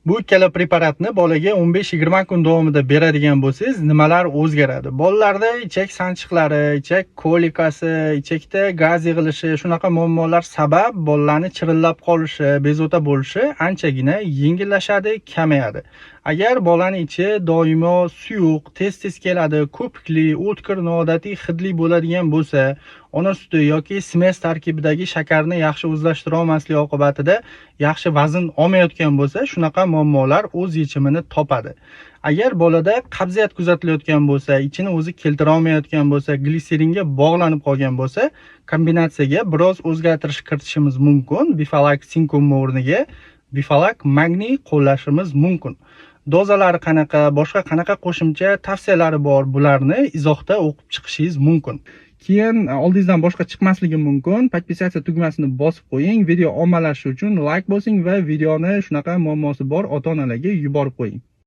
Bu ikkala preparatni bolaga 15-20 kun davomida beradigan bo'lsangiz, nimalar o'zgaradi? Bolalarda ichak sanchiqlari, ichak kolikasi, ichakda gaz yig'ilishi, shunaqa muammolar sabab bolalarni chirillab qolishi, bezovta bo'lishi anchagina yengillashadi, kamayadi. Agar bolani ichi doimo suyuq, tez-tez keladi, ko'pikli, o'tkir, noodatiy hidli bo'ladigan bo'lsa, ona suti yoki смесь tarkibidagi shakarni yaxshi o'zlashtira olmasligi oqibatida yaxshi vazn olmayotgan bo'lsa, shunaqa muammolar o'z yechimini topadi. Agar bolada qabziyat kuzatilayotgan bo'lsa, ichini o'zi keltira olmayotgan bo'lsa, gliseringa bog'lanib qolgan bo'lsa, kombinatsiyaga biroz o'zgartirish kiritishimiz mumkin. Bifalak Sinkum o'rniga Bifalak Magniy qo'llashimiz mumkin. Dozalari qanaqa, boshqa qanaqa qo'shimcha tavsiyalari bor, bularni izohda o'qib chiqishingiz mumkin. Keyin oldingizdan boshqa chiqmasligi mumkin. Подписаться tugmasini bosib qo'ying. Video ommalashishi uchun like bosing va videoni shunaqa muammosi bor ota-onalarga yuborib qo'ying.